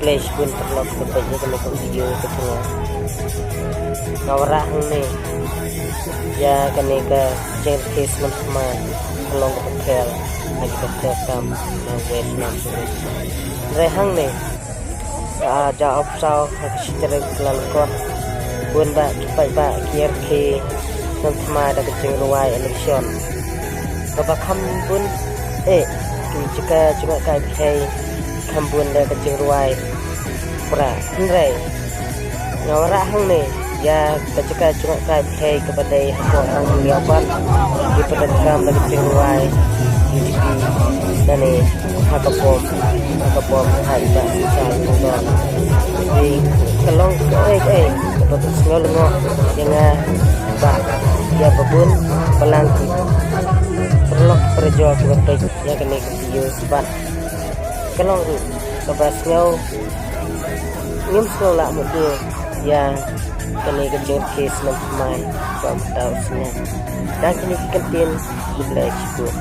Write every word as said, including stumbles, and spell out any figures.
Ei, shibun paralok, ka peit ïa kane ka video ka jong nga. Nga wanrah hangne ïa kane ka jingrakhe snem thymmai ka long kaba pher ha ki ba pher tam na Vietnam. Hynrei hangne ka ja opsaw ha ka shi tarik Kyllalyngkot, bun bah ki paidbah ki ïarakhe snem thymmai da ka jingrwai election. Kaba kham bun eh ki jaka jngohkai bhei, kham bun da ka jingrwai prah. Hynrei nga wanrah hangne ïa ka jaka jngohkai bhei kaba dei hapoh Rang Hynñiewbah, ki pyndonkam da ka jingrwai U D P. Nane ha ka bom, ha ka bom ha i Bah Sar Kongdon. Dei ka long kaei kaei kaba pynsngew lyngngoh ïa nga bad ïa ba bun balang ki paralok parajor kiba peit ïa kane ka video. Bad ka long ruh kaba sngew, ngim sngew lah mutdur ïa kane ka jingrakhe snem thymmai ba mynta u snem. Tang kine ki kyntien, khublei shibun.